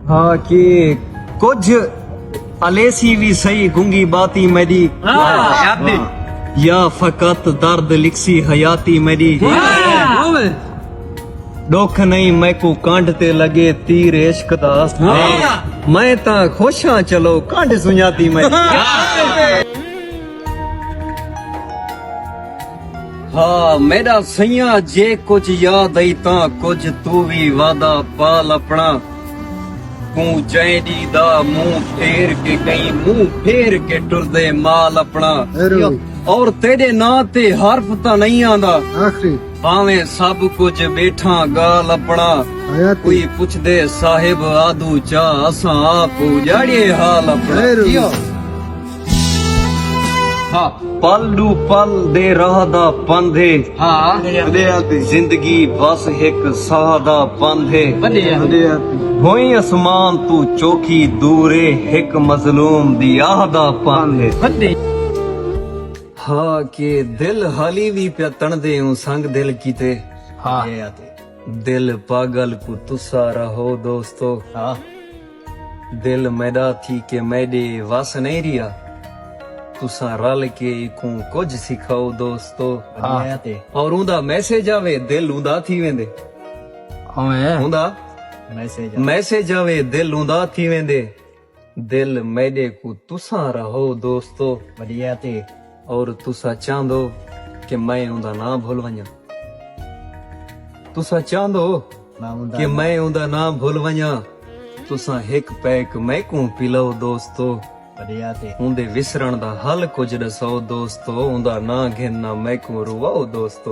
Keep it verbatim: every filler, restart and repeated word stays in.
ہا کہ کجھ الیسی وی سہی گنگی باتی میݙی، یا فقط درد لکھسی حیاتی میݙی۔ ݙکھ نئیں میکوں کنڈھ تے لڳے تیر عشق دا، میں تاں خوش ہاں چلو کنڈھ سنڄاتی میݙی۔ ہا میݙا سئیاں، جے کجھ یاد آئی تاں کجھ توں وی وعدہ پال اپݨا۔ توں جئیں ݙینہہ دا منہ پھیر کے ڳئیں، منہ پھیر کے ٹردے مال اپݨا۔ اور تیݙے ناں تے حرف تاں نئیں آندا، بھانویں سب کجھ ٻیٹھاں ڳال اپݨا۔ کوئی پچھدے صاحب آدو چا، اساں آپ اڄاڑیے حال اپݨا۔ ہا پل ݙو پل دے راہ دا پندھ ہے۔ ہا زندگی بس ہک ساہ دا پندھ ہے۔ ہوئیں اسمان توں چوکھی دور ہے، ہک مظلوم دی آہ دا پندھ ہے۔ ہا کہ دل حالی وی پیا تݨدے اوں سنگ دل کیتے۔ ہا دل پاگل کوں تساں رہو دوستو۔ دل میݙا تھی کے میݙے وس نئیں رہیا، تساں رل کے ایکوں کجھ سکھاؤ دوستو۔ اور اوندا میسج آوے دل اوندا تھی ویندے۔ اوندا میسج آوے دل اوندا تھی ویندے۔ دل میݙے کوں تساں رہو دوستو۔ اور تساں چاہندو کہ میں اوندا ناں بھل ونڄاں؟ تساں چاہندو کہ میں اوندا ناں بھل ونڄاں؟ تساں ہک پیک میکوں پلاؤ دوستو۔ اوندے وسرݨ دا حل کجھ ݙساؤ دوستو۔ اوندا ناں گھن نہ میکوں رواؤ دوستو۔